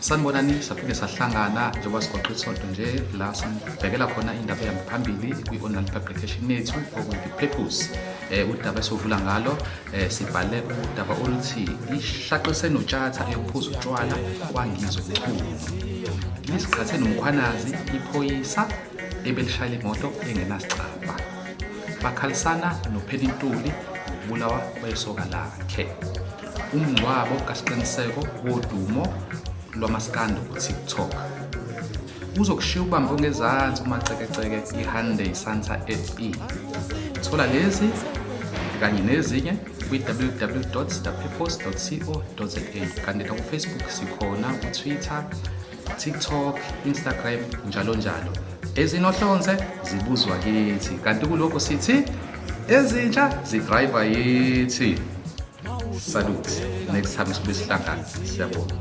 Sanibonani, saphinde sahlangana njengoba sigoqa isonto nje la sibhekela khona indaba ehamba phambili kwi-online publication yethu okuyi-The Purpose. Udaba esovula ngalo sibhale udaba oluthi ishaqise notshatha eyokuphuza utshwala kwaNgizwe Mchunu. Lisiqhathe noMkhwanazi iphoyisa ebelishayela imoto engenasicabha. Bakhalisana noPheli Ntuli ngokubulawa kwesoka lakhe. Umngcwabo kaSiqiniseko wodumo lwamaskandi kuTikTok. Uzokushiya ubambe ongezansi umacekeceke iHyundai Santa Fe. Thola lezi kanye nezinye kwi-www.thepurpose.co.za kanti nakuFacebook sikhona, kuTwitter, TikTok, Instagram njalo njalo. Ezinohlonze zibuzwa kithi kanti kulokhu sithi ezintsha zidriver yithi. Salute. Next time sibuye sihlangane. Siyabonga.